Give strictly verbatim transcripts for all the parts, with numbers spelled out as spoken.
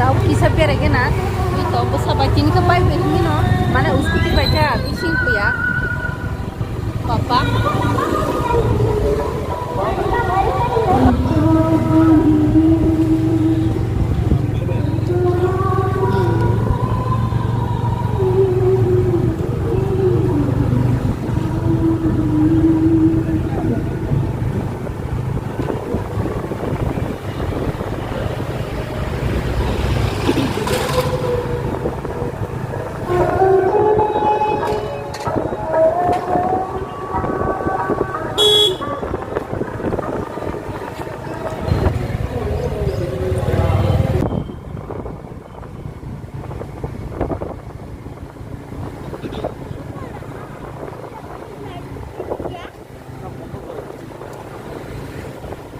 Abo kisa berai gana, ui to bwsa bai tini khe bai bai hwnwi no, mane scooty bai khe bising kuya. Papa.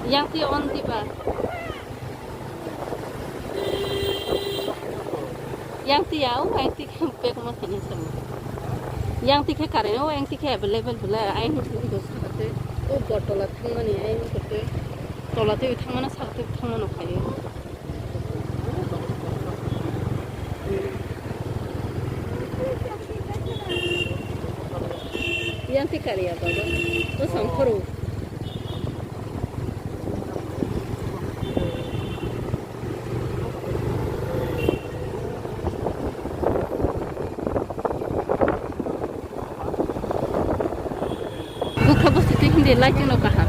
Yang ti on ti ba. Yang ti ya, o yang ti khe bag ma khaina sama. Yang ti khe current, o yang ti khe available bwle, ayang ti do sakate, o bottle a thangmani, ayang sakate, tola tei thangmani, sakate thangmani khaio. Yang ti kariya baba, o samphuru. Bwkha bwswi twi hindi lighting no kaham.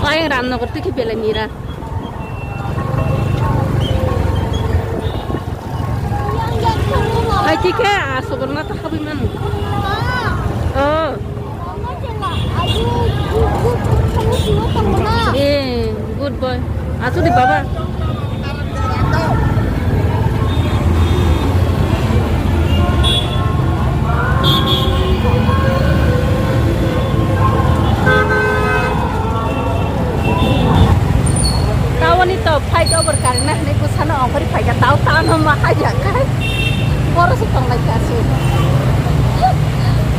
Ayang Ramnagar twi khe belai mira. Hai twi khe aswk no ta habwi mano. Oh. Eh, good boy. Aswk di baba. Tawani to fight over karna hwnwi bwsano ongkhorwi phaikha, tao tano ma haiya khai. Borok se tonglai kha se.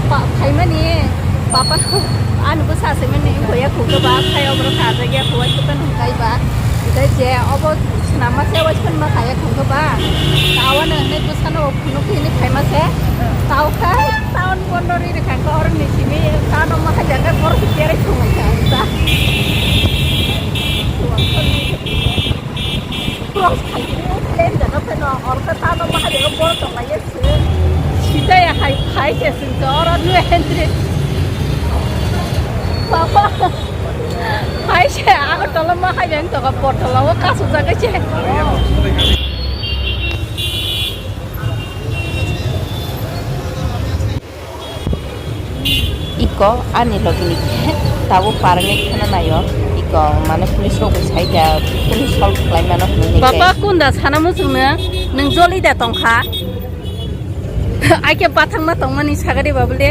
Pa-, phaimani papa no ani bwsa se mani boya khukhe ba khai oborok kajak ya khwai khukhe nung kai ba. Tei je obo swnamma se waisukma kaya khukhe ba. Tawano hwnwi bwsano phunuk hwnwi phaima se. Tao kha taon bondo ri rikha khe oroni simi tano ma haiya khe borok se kerai thunglai kha sa. Cross khai khe plane jano pheno orkha tano ma haiya khe borok tonglai. Sitaya hai, hai se sing to oro nue entry. Papa. Hai se Agartala ma hai beng to ka Agartala o kasu jaga se. Iko ani logi ni khe tabuk parani kheno naio. Iko mane police rok bai sai da, police solve khlai mano hinwi khe. Papa kunda sana muchungno nwng joli da tongkha. Aike bathang ma tongmani sagadi babule.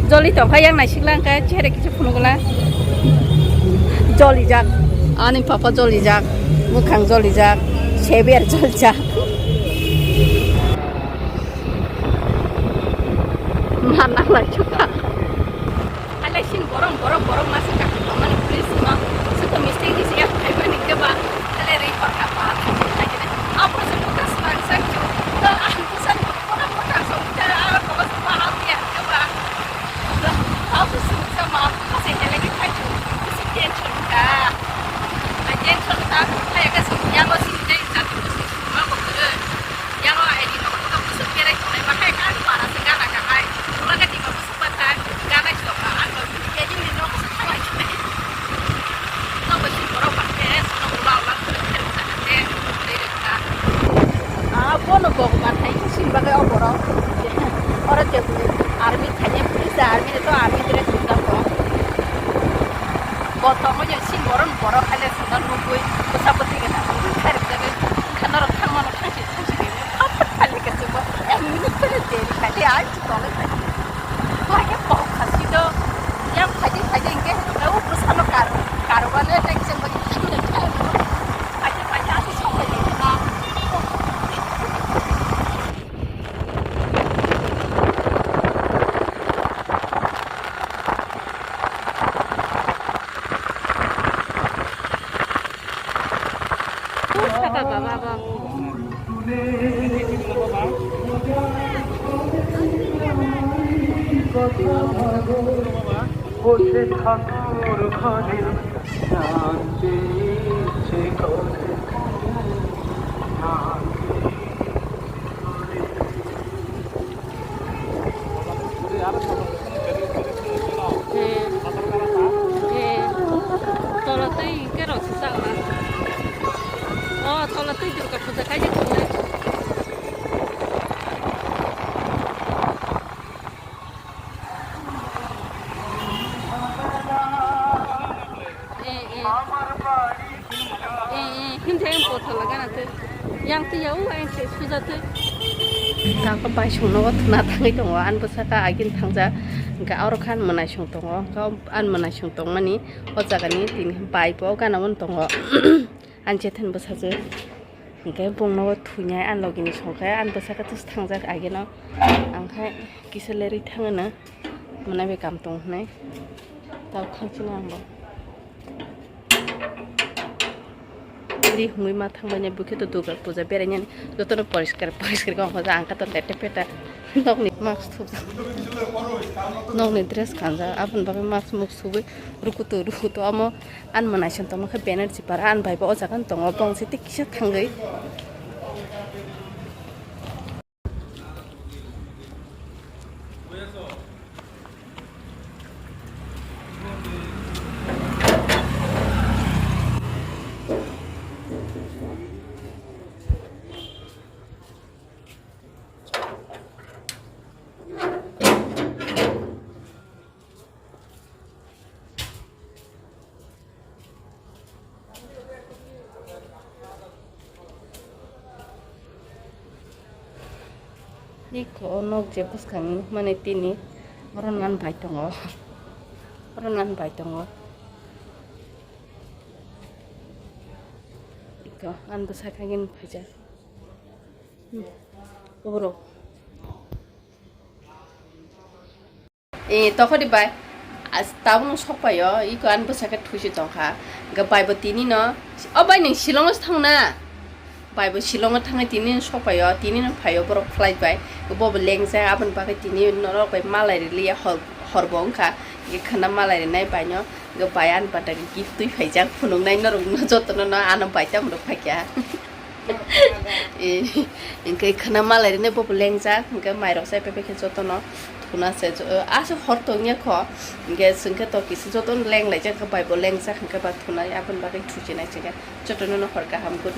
Joli tongkha yang naisikla angka chere kichu phunukla. Joli jak. Ani papa joli jak. Mukhang joli jak. Seber joli jak. Mana lai chukha. Alai sin borok, borok, borok masa kaki pamani police ma. Suka mistake di siya, kaimani keba. Alai ri pakka pa. Apa se buka selang sakju. Kalau aku pesan buka buka songkar, aku kebas paham ya keba. Aku susah ma, aku kasih lagi kaju. Aku si tension ka. Tension ka, aku kayak kasih yang masih jadi satu posisi. Aku ke. Yang lo ini aku buka busuk kira itu, bahaya kan para segala kahai. Cuma kan di Abono kok bathai sini bagwi o borok. Oro je army thani police army to army dress rijak kok. Bo tongo je sini borok borok haile sini nugwi bwsa bwtwi gana khairok jagwi khana rok thangmano thangsi thangsi. Apa thali ka chubo. Ek minute pele deri ka de ai. Tole pai. Lage pok khasi do. Yang phaidi phaidi hingke hingke o bwsano kar-, karwale tei chwng bai khamu de khamu. Phaidi phaidi ati sokoi de na. Saka baba bo. He. He. Tola twi hwnkhe rok se chakma. O tola twi Durga puja kaijak tongnai. Eh, eh. Eh, eh, himthai ang pothola gana twi. Yang twi ya, o, ang se suja twi. Tako bai songno o thwna thangwi tongo, ani bwsaka agini thangjak. Hwnkhe aro khe ani mwnaisong tongo, hwnkhe ani mwnaisong tongmani o jagani tini bai bo gana o tongo. Ani chethan bwsajwk. Hwnkhe bongno o thwinai ani logini songkhe ani bwsaka thangjak agino. Ang khe kisa lerwi thangano. Mwnai bai kam tong hwnwi. Tao khangchino ang bo. Ri hwnwi ma thangbaini bwkhe to Durga puja berainani jotono poriskar poriskar khe ongkha ang khe to lete peta nokni mask thupjak nokni dress kanjak aboni bagwi mask muk subwi rukutu rukutu omo ani mwnaisong tongma khe banner chipara ani bai bo o jaga tongo bong se tei kisa thangwi. Iko o nok je bwskang nukmani tini oro nan bai tongo, oro nan bai tongo. Iko ani bwsakhe gini phaijak. Hmm. Oborok. Eh, tokhodi bai. As, tabukno sokpaio, iko ani bwsakhe thuisi tongkha. Hwnkhe bai bo tini no, o bai nwng Shillong-o se thangna? Bai bo Shillong-o thangwi tini no sokpaio, tini no phaio borok flight bai. Bo bo lengjak, aboni bagwi tini norok bai malai riliya hor, hor bo wngkha. Hwnkhe khwna malai rinai bai no, hwnkhe bai ani pata gift twi phaijak, phunuknai norok no jotono no ano bai tamo rok phaikha. Eh, hwnkhe khwna malai rwnai bobo lengjak, hwnkhe mairok chai pai pai khe jotono thuna se, jo-, aswk hor tongya kho, hwnkhe chwngkhe to kisa jotono lenglaijak, hwnkhe bai bo lengjak, hwnkhe ba thunai aboni bagwi thuchinai chwngkhe jotono no hor kaham, good night.